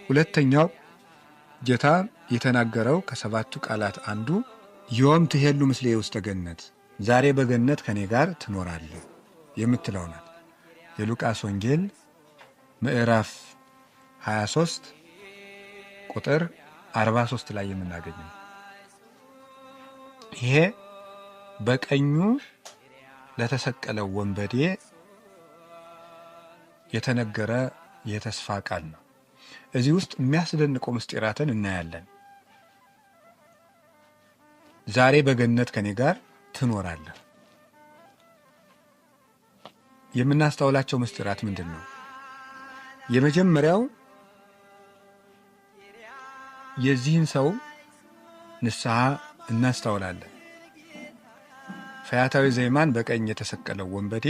ሁለተኛው ጌታ የተናገረው ከሰባቱ ቃላት አንዱ ዮም ትሄሉ ምስሌ ውስተ ገነት፣ ዛሬ በገነት ከኔ ጋር ትኖራለህ የምትለው ናት። የሉቃስ ወንጌል ምዕራፍ 23 ቁጥር 43 ላይ የምናገኘው ይሄ በቀኙ ለተሰቀለው ወንበዴ የተነገረ የተስፋ ቃል ነው። እዚህ ውስጥ የሚያስደንቁ ምስጢራትን እናያለን። ዛሬ በገነት ከኔ ጋር ትኖራለህ። የምናስተውላቸው ምስጢራት ምንድን ነው? የመጀመሪያው የዚህን ሰው ንስሐ እናስተውላለን። ፈያታዊ ዘይማን በቀኝ የተሰቀለው ወንበዴ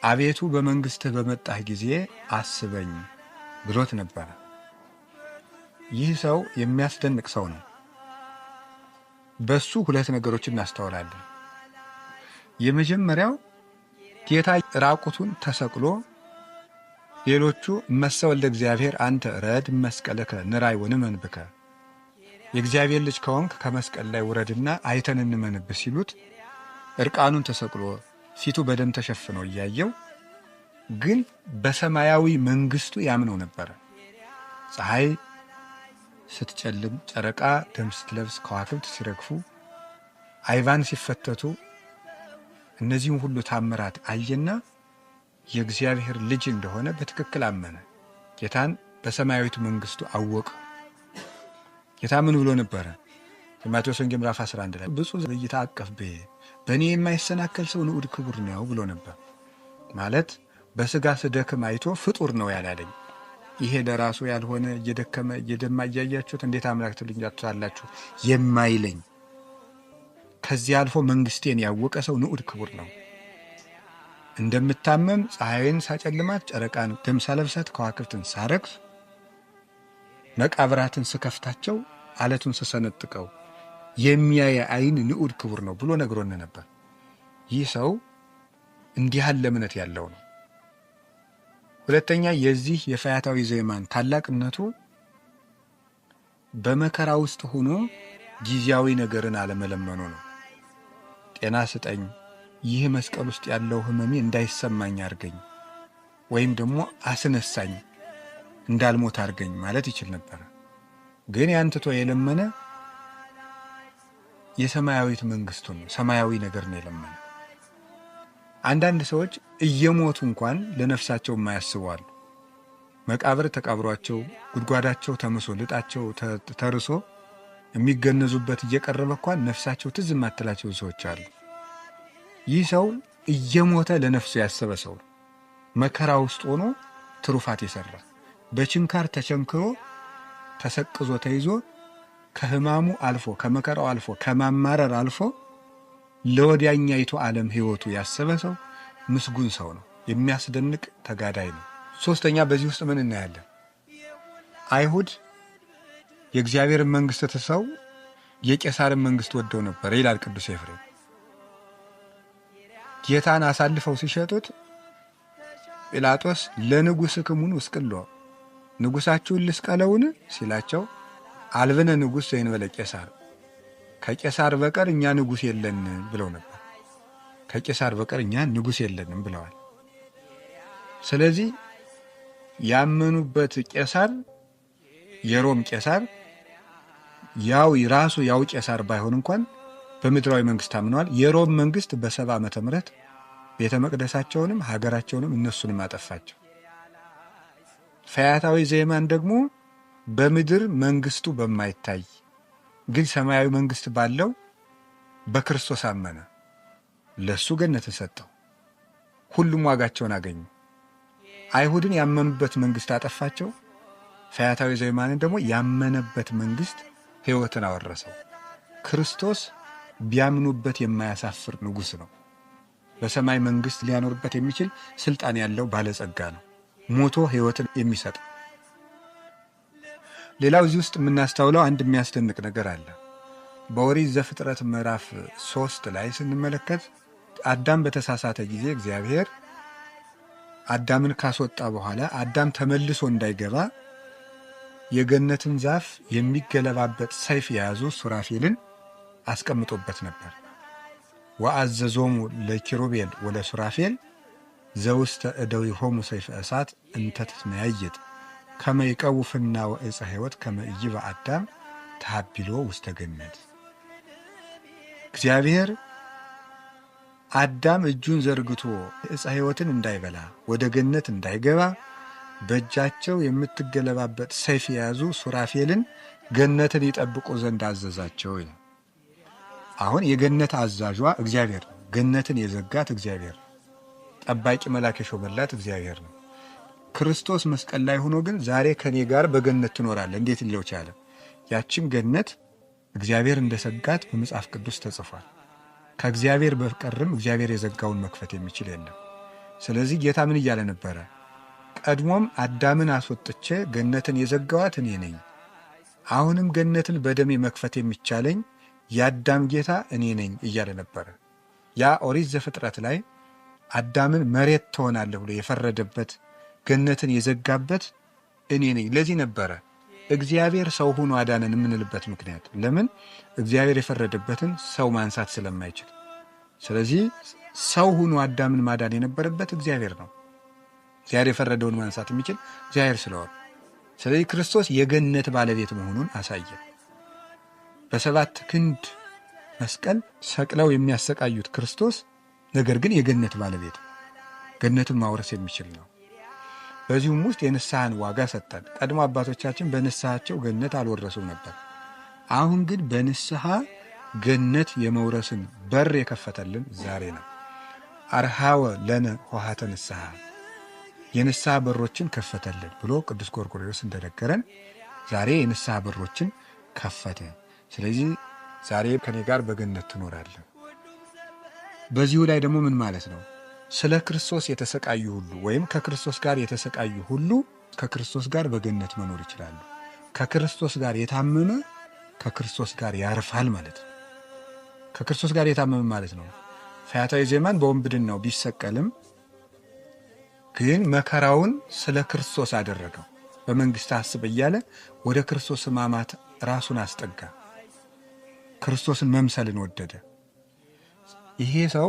አቤቱ በመንግስትህ በመጣህ ጊዜ አስበኝ ብሎት ነበረ። ይህ ሰው የሚያስደንቅ ሰው ነው። በሱ ሁለት ነገሮች እናስተውላለን። የመጀመሪያው ጌታ ራቁቱን ተሰቅሎ ሌሎቹ እመሰ ወልደ እግዚአብሔር አንተ ረድ መስቀለከ ንራይ ወንመንብከ፣ የእግዚአብሔር ልጅ ከሆንክ ከመስቀል ላይ ውረድና አይተን እንመንብህ ሲሉት እርቃኑን ተሰቅሎ ፊቱ በደም ተሸፍኖ እያየው ግን በሰማያዊ መንግስቱ ያምነው ነበረ። ፀሐይ ስትጨልም፣ ጨረቃ ደም ስትለብስ፣ ከዋክብት ሲረግፉ፣ አይቫን ሲፈተቱ እነዚህም ሁሉ ታምራት አየና የእግዚአብሔር ልጅ እንደሆነ በትክክል አመነ። ጌታን በሰማያዊቱ መንግስቱ አወቀ። ጌታ ምን ብሎ ነበረ? የማቴዎስ ወንጌል ምዕራፍ 11 ላይ ብፁዕ ዘኢይትዐቀፍ ብየ፣ በእኔ የማይሰናከል ሰው ንዑድ ክቡር ነው ብሎ ነበር። ማለት በስጋ ስደክም አይቶ ፍጡር ነው ያላለኝ፣ ይሄ ለራሱ ያልሆነ እየደከመ እየደማ እያያችሁት እንዴት አምላክ ትሉኛላችሁ የማይለኝ፣ ከዚህ አልፎ መንግስቴን ያወቀ ሰው ንዑድ ክቡር ነው። እንደምታመም ፀሐይን ሳጨልማት፣ ጨረቃን ደም ሳለብሳት፣ ከዋክብትን ሳረግፍ፣ መቃብራትን ስከፍታቸው፣ አለቱን ስሰነጥቀው የሚያይ ዓይን ንዑድ ክቡር ነው ብሎ ነግሮን ነበር። ይህ ሰው እንዲህ ያለ እምነት ያለው ነው። ሁለተኛ የዚህ የፈያታዊ ዘይማን ታላቅነቱ በመከራ ውስጥ ሆኖ ጊዜያዊ ነገርን አለመለመኑ ነው። ጤና ስጠኝ፣ ይህ መስቀል ውስጥ ያለው ሕመሜ እንዳይሰማኝ አድርገኝ፣ ወይም ደግሞ አስነሳኝ፣ እንዳልሞት አድርገኝ ማለት ይችል ነበር። ግን ያን ትቶ የለመነ የሰማያዊት መንግስቱን ነው፣ ሰማያዊ ነገር ነው የለመነ። አንዳንድ ሰዎች እየሞቱ እንኳን ለነፍሳቸው የማያስቡ አሉ። መቃብር ተቃብሯቸው ጉድጓዳቸው ተምሶ ልጣቸው ተርሶ የሚገነዙበት እየቀረበ እንኳን ነፍሳቸው ትዝ የማትላቸው ሰዎች አሉ። ይህ ሰው እየሞተ ለነፍሱ ያሰበ ሰው ነው። መከራ ውስጥ ሆኖ ትሩፋት የሰራ፣ በችንካር ተቸንክሮ ተሰቅዞ ተይዞ ከህማሙ አልፎ፣ ከመከራው አልፎ፣ ከማማረር አልፎ ለወዲያኛይቱ ዓለም ሕይወቱ ያሰበ ሰው ምስጉን ሰው ነው። የሚያስደንቅ ተጋዳይ ነው። ሶስተኛ በዚህ ውስጥ ምን እናያለን? አይሁድ የእግዚአብሔርን መንግስት ትተው የቄሳርን መንግስት ወደው ነበር ይላል ቅዱስ ኤፍሬም። ጌታን አሳልፈው ሲሸጡት ጲላጦስ ለንጉሥክሙን ውስቅሎ፣ ንጉሳችሁን ልስቀለውን ሲላቸው አልብነ ንጉሥ ዘእንበለ ቄሳር፣ ከቄሳር በቀር እኛ ንጉሥ የለንም ብለው ነበር። ከቄሳር በቀር እኛ ንጉሥ የለንም ብለዋል። ስለዚህ ያመኑበት ቄሳር የሮም ቄሳር ያው ራሱ ያው ቄሳር ባይሆን እንኳን በምድራዊ መንግስት አምነዋል። የሮም መንግስት በ70 ዓመተ ምህረት ቤተ መቅደሳቸውንም ሀገራቸውንም እነሱንም አጠፋቸው። ፈያታዊ ዘየማን ደግሞ በምድር መንግስቱ በማይታይ ግን ሰማያዊ መንግስት ባለው በክርስቶስ አመነ። ለሱ ገነትን ሰጠው። ሁሉም ዋጋቸውን አገኙ። አይሁድን ያመኑበት መንግስት አጠፋቸው። ፈያታዊ ዘየማንን ደግሞ ያመነበት መንግስት ሕይወትን አወረሰው። ክርስቶስ ቢያምኑበት የማያሳፍር ንጉሥ ነው። በሰማይ መንግስት ሊያኖርበት የሚችል ስልጣን ያለው ባለጸጋ ነው። ሞቶ ሕይወትን የሚሰጥ። ሌላው እዚህ ውስጥ የምናስተውለው አንድ የሚያስደንቅ ነገር አለ። በኦሪት ዘፍጥረት ምዕራፍ 3 ላይ ስንመለከት አዳም በተሳሳተ ጊዜ እግዚአብሔር አዳምን ካስወጣ በኋላ አዳም ተመልሶ እንዳይገባ የገነትን ዛፍ የሚገለባበት ሰይፍ የያዙ ሱራፌልን አስቀምጦበት ነበር። ወአዘዞሙ ለኪሩቤል ወለሱራፌል ዘውስተ እደዊሆሙ ሰይፈ እሳት እንተ ትትመያየጥ ከመ ይቀውፍና ወዕፀ ሕይወት ከመ ኢይብአ አዳም ተሃቢሎ ውስተ ገነት። እግዚአብሔር አዳም እጁን ዘርግቶ ዕፀ ሕይወትን እንዳይበላ ወደ ገነት እንዳይገባ በእጃቸው የምትገለባበት ሰይፍ የያዙ ሱራፌልን ገነትን ይጠብቁ ዘንድ አዘዛቸው ይላል። አሁን የገነት አዛዧ እግዚአብሔር ነው። ገነትን የዘጋት እግዚአብሔር ነው። ጠባቂ መልአክ የሾመላት እግዚአብሔር ነው። ክርስቶስ መስቀል ላይ ሆኖ ግን ዛሬ ከኔ ጋር በገነት ትኖራለህ እንዴት ሊለው ቻለ? ያችን ገነት እግዚአብሔር እንደሰጋት በመጽሐፍ ቅዱስ ተጽፏል። ከእግዚአብሔር በቀርም እግዚአብሔር የዘጋውን መክፈት የሚችል የለም። ስለዚህ ጌታ ምን እያለ ነበረ? ቀድሞም አዳምን አስወጥቼ ገነትን የዘጋዋት እኔ ነኝ። አሁንም ገነትን በደሜ መክፈት የሚቻለኝ የአዳም ጌታ እኔ ነኝ እያለ ነበረ። ያ ኦሪት ዘፍጥረት ላይ አዳምን መሬት ትሆናለህ ብሎ የፈረደበት ገነትን የዘጋበት እኔ ነኝ። ለዚህ ነበረ እግዚአብሔር ሰው ሆኖ አዳነን የምንልበት ምክንያት። ለምን? እግዚአብሔር የፈረደበትን ሰው ማንሳት ስለማይችል። ስለዚህ ሰው ሆኖ አዳምን ማዳን የነበረበት እግዚአብሔር ነው። እግዚአብሔር የፈረደውን ማንሳት የሚችል እግዚአብሔር ስለሆነ፣ ስለዚህ ክርስቶስ የገነት ባለቤት መሆኑን አሳየ። በሰባት ክንድ መስቀል ሰቅለው የሚያሰቃዩት ክርስቶስ ነገር ግን የገነት ባለቤት ገነትን ማውረስ የሚችል ነው። በዚሁም ውስጥ የንስሐን ዋጋ ሰጠን። ቀድሞ አባቶቻችን በንስሐቸው ገነት አልወረሱም ነበር። አሁን ግን በንስሐ ገነት የመውረስን በር የከፈተልን ዛሬ ነው። አርሃወ ለነ ሆሃተ ንስሐ፣ የንስሐ በሮችን ከፈተልን ብሎ ቅዱስ ጎርጎርዮስ እንደነገረን ዛሬ የንስሐ በሮችን ከፈተ። ስለዚህ ዛሬ ከኔ ጋር በገነት ትኖራለህ። በዚሁ ላይ ደግሞ ምን ማለት ነው? ስለ ክርስቶስ የተሰቃዩ ሁሉ ወይም ከክርስቶስ ጋር የተሰቃዩ ሁሉ ከክርስቶስ ጋር በገነት መኖር ይችላሉ። ከክርስቶስ ጋር የታመመ ከክርስቶስ ጋር ያርፋል ማለት ነው። ከክርስቶስ ጋር የታመመ ማለት ነው። ፈያታዊ ዜማን በወንብድናው ቢሰቀልም ግን መከራውን ስለ ክርስቶስ አደረገው። በመንግሥት አስብ እያለ ወደ ክርስቶስ ሕማማት ራሱን አስጠጋ። ክርስቶስን መምሰልን ወደደ። ይሄ ሰው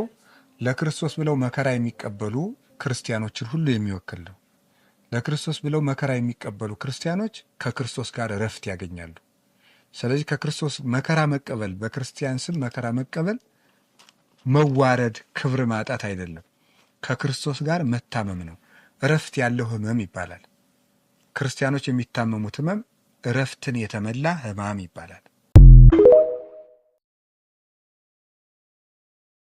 ለክርስቶስ ብለው መከራ የሚቀበሉ ክርስቲያኖችን ሁሉ የሚወክል ነው። ለክርስቶስ ብለው መከራ የሚቀበሉ ክርስቲያኖች ከክርስቶስ ጋር እረፍት ያገኛሉ። ስለዚህ ከክርስቶስ መከራ መቀበል፣ በክርስቲያን ስም መከራ መቀበል መዋረድ፣ ክብር ማጣት አይደለም። ከክርስቶስ ጋር መታመም ነው። እረፍት ያለው ሕመም ይባላል። ክርስቲያኖች የሚታመሙት ሕመም እረፍትን የተመላ ሕማም ይባላል።